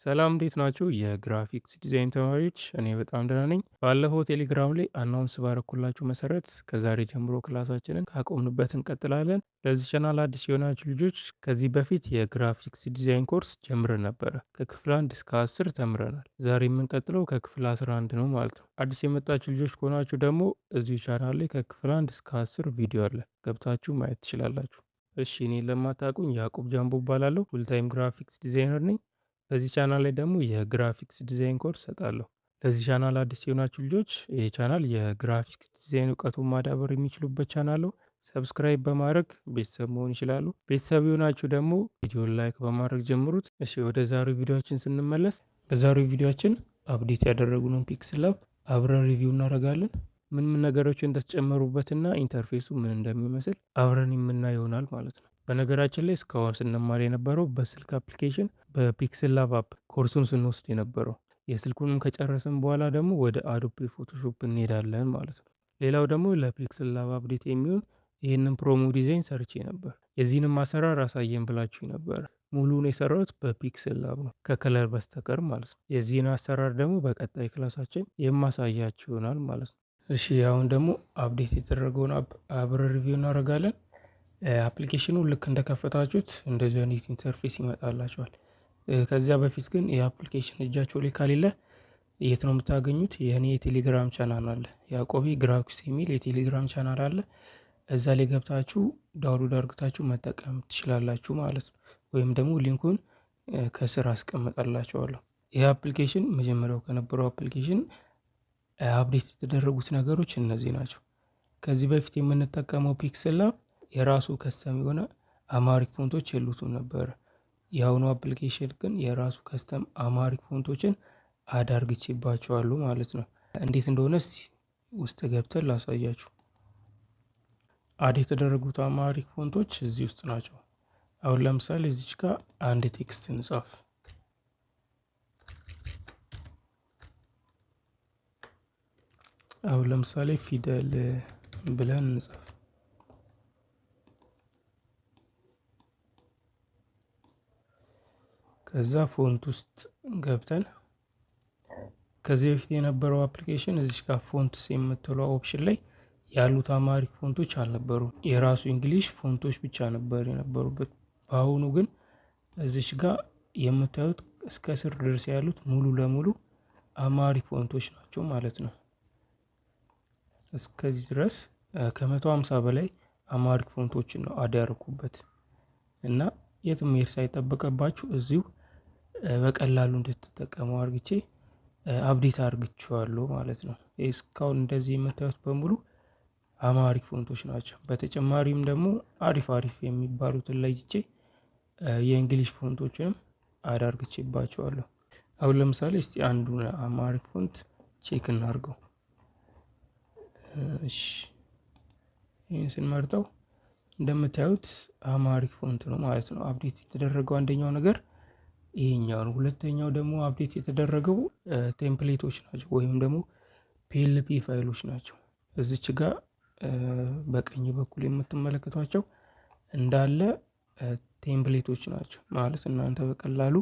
ሰላም እንዴት ናችሁ? የ graphics design ተማሪዎች፣ እኔ በጣም ደህና ነኝ። ባለፈው ቴሌግራም ላይ announce ባረኩላችሁ መሰረት ከዛሬ ጀምሮ class ኣችንን ካቆምንበት እንቀጥላለን። ለዚህ ቻናል አዲስ የሆናችሁ ልጆች፣ ከዚህ በፊት የ graphics design course ጀምረን ነበረ። ከክፍል 1 እስከ 10 ተምረናል። ዛሬ የምንቀጥለው ከክፍል 11 ነው ማለት ነው። አዲስ የመጣችሁ ልጆች ከሆናችሁ ደግሞ እዚሁ ቻናል ላይ ከክፍል 1 እስከ 10 ቪዲዮ አለ፣ ገብታችሁ ማየት ትችላላችሁ። እሺ፣ እኔን ለማታውቁኝ ያዕቆብ ጃምቦ እባላለሁ። Full time graphics designer ነኝ። በዚህ ቻናል ላይ ደግሞ የ graphics design course እሰጣለሁ። ለዚህ ቻናል አዲስ የሆናችሁ ልጆች፣ ይህ ቻናል የ graphics design እውቀቱን ማዳበር የሚችሉበት ቻናል ነው። Subscribe በማድረግ ቤተሰብ መሆን ይችላሉ። ቤተሰብ የሆናችሁ ደግሞ ቪዲዮን like በማድረግ ጀምሩት። እሺ፣ ወደ ዛሬው ቪዲዮአችን ስንመለስ፣ በዛሬው ቪዲዮአችን update ያደረግነውን PixelLab አብረን review እናደርጋለን። ምን ምን ነገሮች እንደተጨመሩበትና interface ኡ ምን እንደሚመስል አብረን የምናየው ይሆናል ማለት ነው። በነገራችን ላይ እስካሁን ስንማር የነበረው በስልክ application በ PixelLab app ኮርሱን ስንወስድ የነበረው፣ የስልኩንም ከጨረስን በኋላ ደግሞ ወደ Adobe Photoshop እንሄዳለን ማለት ነው። ሌላው ደግሞ ለ PixelLab update የሚሆን ይህንን promo design ሰርቼ ነበር። የዚህንም አሰራር አሳየን ብላችሁ ነበር። ሙሉውን የሰራሁት በ PixelLab ነው፣ ከ color በስተቀር ማለት ነው። የዚህን አሰራር ደግሞ በቀጣይ class ኣችን የማሳያችሁ ይሆናል ማለት ነው። እሺ፣ አሁን ደግሞ update የተደረገውን app አብረን review እናደርጋለን። Application ኑ ልክ እንደከፈታችሁት እንደዚህ አይነት interface ይመጣላችኋል። ከዚያ በፊት ግን ይህ application እጃችሁ ላይ ከሌለ የት ነው የምታገኙት? የእኔ የቴሌግራም ቻናል አለ፣ ያዕቆቢ ግራፊክስ የሚል የቴሌግራም ቻናል አለ። እዛ ላይ ገብታችሁ download አድርጋችሁ መጠቀም ትችላላችሁ ማለት ነው። ወይም ደግሞ link ኡን ከስር አስቀምጣላችኋለሁ። ይህ application መጀመሪያው ከነበረው application update የተደረጉት ነገሮች እነዚህ ናቸው። ከዚህ በፊት የምንጠቀመው PixelLab የራሱ custom የሆነ Amharic font ኦች የሉትም ነበር። የአሁኑ application ግን የራሱ custom Amharic font ኦችን add አርግቼባቸዋለሁ ማለት ነው። እንዴት እንደሆነ እስቲ ውስጥ ገብተን ላሳያችሁ። Add የተደረጉት Amharic font ኦች እዚህ ውስጥ ናቸው። አሁን ለምሳሌ እዚች ጋር አንድ text እንጻፍ። አሁን ለምሳሌ ፊደል ብለን እንጻፍ። ከዛ font ውስጥ ገብተን፣ ከዚህ በፊት የነበረው application እዚች ጋር fonts የምትለው option ላይ ያሉት Amharic font ኦች አልነበሩም። የራሱ English font ኦች ብቻ ነበር የነበሩበት። በአሁኑ ግን እዚች ጋር የምታዩት እስከ ስር ድረስ ያሉት ሙሉ ለሙሉ Amharic font ኦች ናቸው ማለት ነው። እስከዚህ ድረስ ከ150 በላይ Amharic font ኦችን ነው add ያደረኩበት እና የትም መሄድ ሳይጠበቅባችሁ እዚሁ በቀላሉ እንድትጠቀሙ አርግቼ update አርግቼዋለሁ ማለት ነው። እስካሁን እንደዚህ የምታዩት በሙሉ Amharic font ኦች ናቸው። በተጨማሪም ደግሞ አሪፍ አሪፍ የሚባሉትን ለይቼ የ English font ኦችንም add አርግቼባቸዋለሁ። አሁን ለምሳሌ እስቲ አንዱን Amharic font check እናርገው። እሺ፣ ይህን ስንመርጠው እንደምታዩት Amharic font ነው ማለት ነው። Update የተደረገው አንደኛው ነገር ይሄኛው ነው። ሁለተኛው ደግሞ update የተደረገው template ኦች ናቸው ወይም ደግሞ PLP ፋይሎች ናቸው። እዚች ጋር በቀኝ በኩል የምትመለከቷቸው እንዳለ template ኦች ናቸው፣ ማለት እናንተ በቀላሉ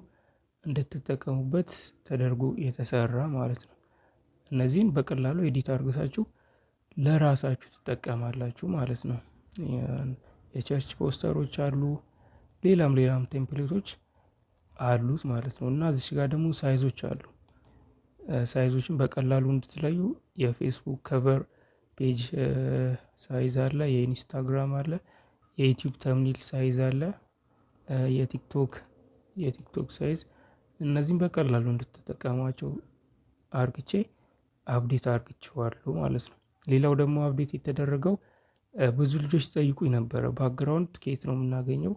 እንድትጠቀሙበት ተደርጎ የተሰራ ማለት ነው። እነዚህን በቀላሉ edit አድርጋችሁ ለራሳችሁ ትጠቀማላችሁ ማለት ነው። የ church poster ኦች አሉ፣ ሌላም ሌላም template ኦች አሉት ማለት ነው። እና እዚች ጋር ደግሞ size ኦች አሉ። Size ኦችን በቀላሉ እንድትለዩ የ Facebook cover page size አለ፣ የ Instagram አለ፣ የ YouTube thumbnail size አለ፣ የ TikTok size፣ እነዚህም በቀላሉ እንድትጠቀሟቸው አርግቼ update አርግቼዋለሁ ማለት ነው። ሌላው ደግሞ update የተደረገው፣ ብዙ ልጆች ጠይቁኝ ነበረ፣ background ከየት ነው የምናገኘው፣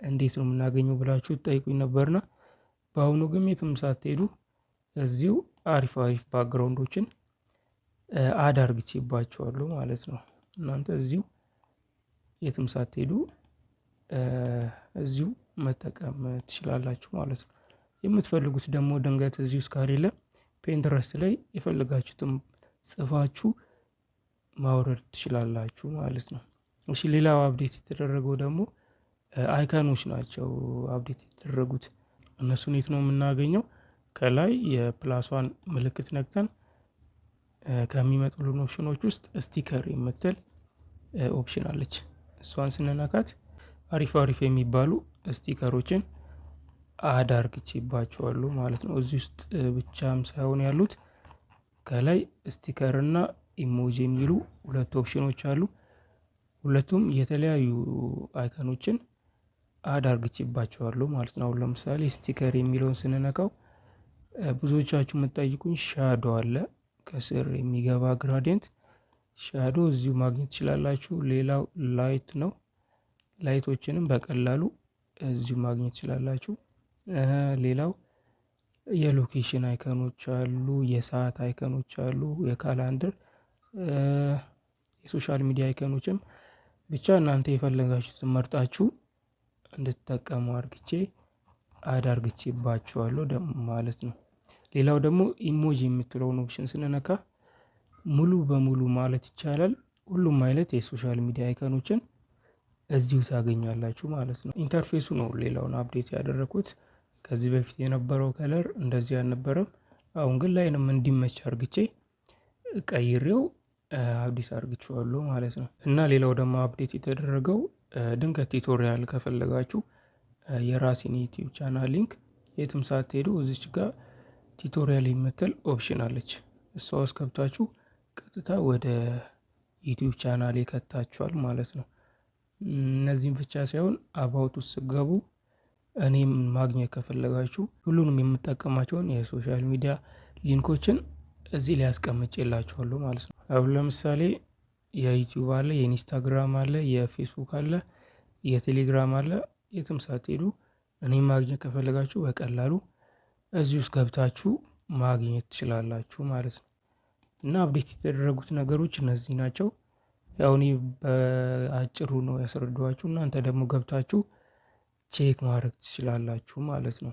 እንዴት ነው የምናገኘው ብላችሁ ጠይቁኝ ነበርና በአሁኑ ግን የትም ሳትሄዱ እዚሁ አሪፍ አሪፍ background ኦችን add አርግቼባቸዋለሁ ማለት ነው። እናንተ እዚሁ የትም ሳትሄዱ እዚሁ መጠቀም ትችላላችሁ ማለት ነው። የምትፈልጉት ደግሞ ድንገት እዚሁ እስካሌለ Pinterest ላይ የፈለጋችሁትን ጽፋችሁ ማውረድ ትችላላችሁ ማለት ነው። እሺ፣ ሌላው update የተደረገው ደግሞ icon ኦች ናቸው update የተደረጉት። እነሱን የት ነው የምናገኘው? ከላይ የ plus ኧን ምልክት ነክተን ከሚመጡልን option ኖች ውስጥ sticker የምትል option አለች። እሷን ስንነካት አሪፍ አሪፍ የሚባሉ sticker ኦችን add አርግቼባቸዋለሁ ማለት ነው። እዚህ ውስጥ ብቻም ሳይሆን ያሉት ከላይ sticker እና emoji የሚሉ ሁለት option ኖች አሉ። ሁለቱም የተለያዩ icon ኦችን add አርግቼባቸዋለሁ ማለት ነው። አሁን ለምሳሌ sticker የሚለውን ስንነካው ብዙዎቻችሁ የምትጠይቁኝ shadow አለ፣ ከስር የሚገባ gradient shadow እዚሁ ማግኘት ትችላላችሁ። ሌላው light ነው። Light ኦችንም በቀላሉ እዚሁ ማግኘት ትችላላችሁ። ሌላው የ location icon ኦች አሉ፣ የሰዓት icon ኦች አሉ፣ የ calendar፣ የ social media icon ኦችም ብቻ እናንተ የፈለጋችሁትን መርጣችሁ እንድትጠቀሙ አርግቼ add አርግቼባችኋለሁ ማለት ነው። ሌላው ደግሞ emoji የምትለውን option ስንነካ ሙሉ በሙሉ ማለት ይቻላል ሁሉም አይነት የ social media icon ኦችን እዚሁ ታገኛላችሁ ማለት ነው። Interface ኡ ነው ሌላውን update ያደረኩት። ከዚህ በፊት የነበረው color እንደዚህ አልነበረም። አሁን ግን ላይንም እንዲመች አርግቼ ቀይሬው አዲስ አርግቼዋለሁ ማለት ነው። እና ሌላው ደግሞ update የተደረገው ድንገት tutorial ከፈለጋችሁ የራሴን YouTube channel link የትም ሳትሄዱ እዚች ጋር tutorial የምትል option አለች። እሷ ውስጥ ገብታችሁ ቀጥታ ወደ YouTube channel ይከታችኋል ማለት ነው። እነዚህም ብቻ ሳይሆን about ውስጥ ስትገቡ እኔም ማግኘት ከፈለጋችሁ ሁሉንም የምጠቀማቸውን የ social media link ኦችን እዚህ ላይ አስቀምጬላችኋለሁ ማለት ነው። አሁን ለምሳሌ የ YouTube አለ፣ የ Instagram አለ፣ የፌስቡክ አለ፣ የቴሌግራም አለ። የትም ሳትሄዱ እኔም ማግኘት ከፈለጋችሁ በቀላሉ እዚህ ውስጥ ገብታችሁ ማግኘት ትችላላችሁ ማለት ነው። እና update የተደረጉት ነገሮች እነዚህ ናቸው። ያው እኔ በአጭሩ ነው ያስረዳኋችሁ። እናንተ ደግሞ ገብታችሁ check ማድረግ ትችላላችሁ ማለት ነው።